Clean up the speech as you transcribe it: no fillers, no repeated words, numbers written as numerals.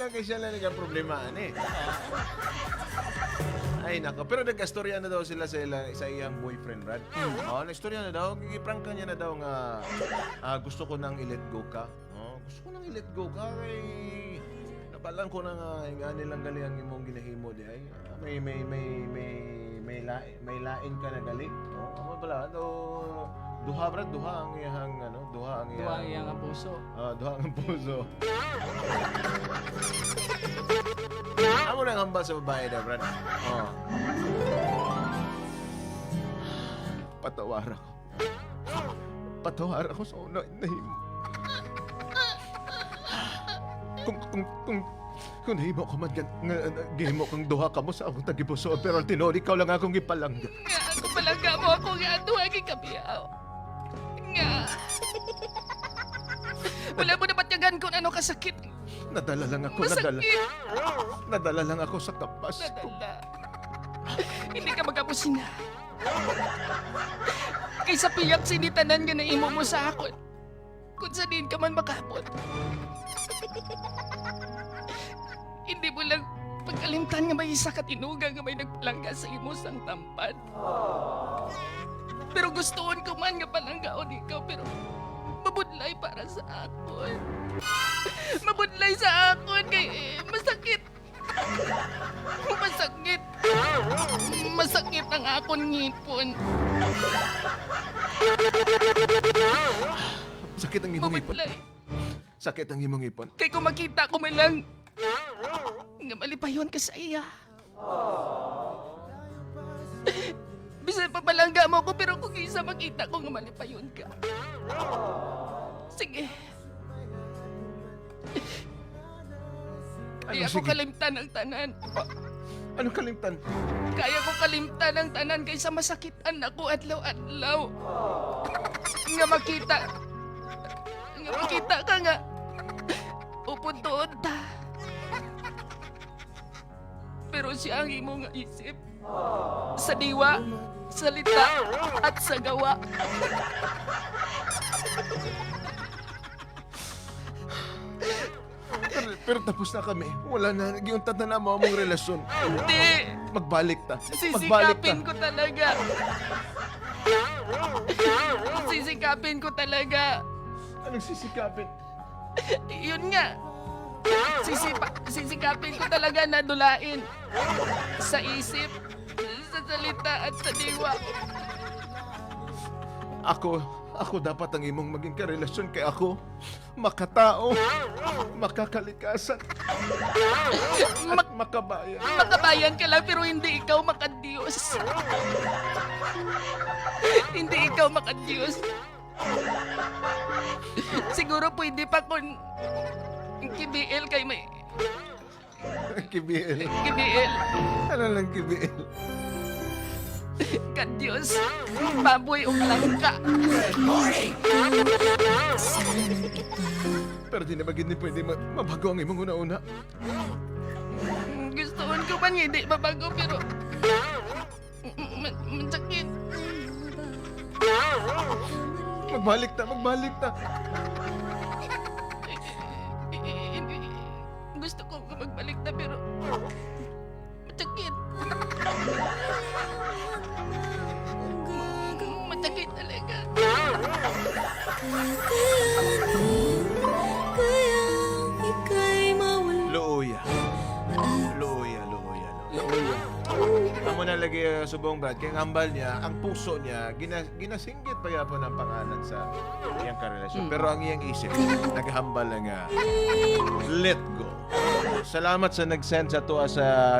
lang kay siya lang naging problema ani. Ay nako, pero nagkastorya na daw sila sa iyang boyfriend, Brad. Oh, nagstorya na daw, giprank niya na daw nga gusto ko nang i-let go ka. Oh, gusto ko nang i-let go ka kay nabalan ko na nga ingani lang gali ang imong ginahimo di ay. May lain ka na gali. Oh, amo pala do duha, Brad, duha ang iyang ano, duha ang iyang Duha ang iyang puso. Ah, duha ang puso. Amo nang hambal sa babae na, Brad. Oh. Patawar ako. Patawar ako sa una nahimo. Kung nahimo ko man nga, nga, nga gihimo kang duha ka mo sa akong tagipuso, pero tinuod ikaw lang akong gipalangga. Nga, ako palangga mo ako nga duha gikabiyaw. Nga. Wala mo napatyagan kung ano kasakit. Nadala lang ako, nadala. Masakit. Nadala lang ako sa kapas ko. Nadala. Hindi ka magkapusina. Kaysa piyak sinitanan nga naimo mo sa akon. Kung sa diin ka man makapot. Hindi mo lang pagkalimtan nga may isa ka tinuga nga may nagpalangga sa imo sang tampan. Pero gustoon ko man nga palanggaon ikaw, pero mabudlay para sa akon. Mabudlay sa akon kay eh, masakit. Masakit. Masakit ang akon ngipon. Sakit ang imong ipon. Mabudlay. Sakit ang imong ipon. Kay kung makita ko man lang nga malipayon ka sa iya. Bisan pa palangga mo ko, pero kung isa makita ko nga malipayon ka. Sige. Kaya Ano, ko sige? kalimtan ang tanan. Anong kalimtan? Kaya ko kalimtan ang tanan kaysa masakitan ako adlaw-adlaw. Nga makita. Nga makita ka nga. Upod tuod ta. Pero siya ang imo nga isip. Sa diwa, salita, at sa gawa. Pero tapos na kami. Wala na. Giuntat na namo among relasyon. Hindi! Magbalik ta. Magbalik ta. Sisikapin ko talaga. Sisikapin ko talaga. Anong sisikapin? Yun nga. Sisikapin ko talaga na dulain. Sa isip, sa salita at sa diwa. Ako dapat ang imong maging karelasyon kay ako. Makatao, makakalikasan, at makabayan. Makabayan ka lang pero hindi ikaw makadiyos. Hindi ikaw makadiyos. Siguro pwede pa kung KBL kay may KBL. KBL. Ano lang KBL? Kadiyos. Baboy o langka. Pero di na maging ni pwede mabago ang imong una-una. Gustoon ko man nga hindi mabago pero masakit. Magbalik ta, magbalik ta. Gusto ko magbalik na pero masakit. Masakit talaga. Luoya. Luoya, luoya, luoya. Amo na lagi subong, Brad, kay ang hambal niya, ang puso niya, ginasinggit pa yapon ang pangalan sa iyang karelasyon. Pero ang iyang isip, naghambal na nga, let go. Salamat sa nag-send sa tuwa sa